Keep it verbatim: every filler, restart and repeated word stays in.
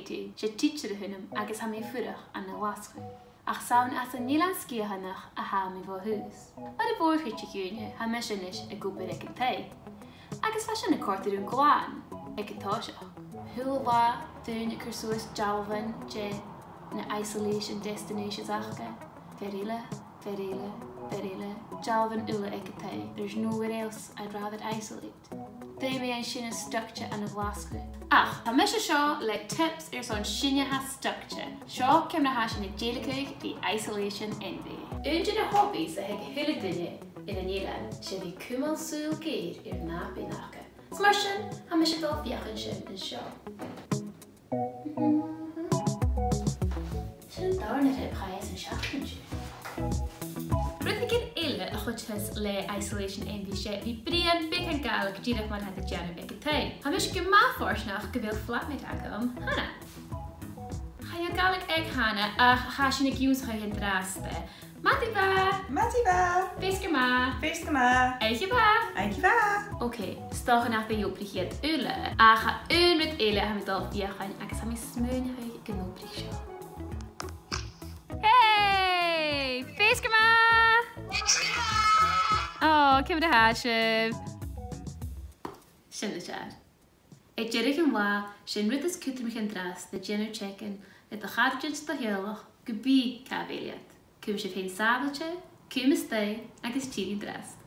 Katie, 's e tidsear a th' annam agus tha mi a' fuireach ann an Glaschu. Ach 's ann às an Eilean Sgitheanach a tha mi bho thùs. Mar a bha a h-uile duine, tha mise a-nis ag obair aig an taigh. Agus bha sin a' còrdadh rium glan, aig an toiseach. A h-uile latha, daoine a' cur suas dealbhan de na isolation destinations aca. Fear eile, fear eile, fear eile, dealbhan uile aig an taigh. There's nowhere else I'd rather isolate. Bha mi an sin stuckte ann an Glaschu. Ach, tha mise seo le tips airson sinne a tha stuckte. Seo ciamar a tha sinn a' dèiligeadh ri isolation envy. Aon de na hobbies a th' aig a h-uile duine air an eilean, 's e a bhith a' cumail sùil geur air nàbaidhean aca. Is mar sin, tha mise a' dol a dh'fheuchainn sin an seo. Sin an dàrna trip chaidh an seachdain seo. Rudeigin eile a chuidicheas le isolation envy, 's e a bhith a' bruidhinn beagan Gàidhlig dìreach mar a tha iad a' dèanamh aig an taigh. Tha mise gu math fortanach gu bheil flatmate agam, Hannah. Chan eil Gàidhlig aig Hannah, ach tha sinn ag ionnsachadh an-dràsta. Madainn mhath! Madainn mhath! Feasgar math! Feasgar math! Oidhche mhath! Oidhche mhath! Ok, 's dòcha nach bi e ag obrachadh iad uile, ach tha aon rud eile a tha mi a' dol a dh'fheuchainn agus tha mi a' smaoineachadh gun obraich seo. Hey! Feasgar math! Ò, ciamar a tha sibh? Sin as fheàrr. Aig deireadh an latha, 's e an rud as cudromaiche an-dràsta dèanamh check-in le do charaidean 's do theaghlach ge bith càit a bheil iad. Cùm sibh fhèin sàbhailte, cùm a-staigh agus tìoraidh an-dràsta.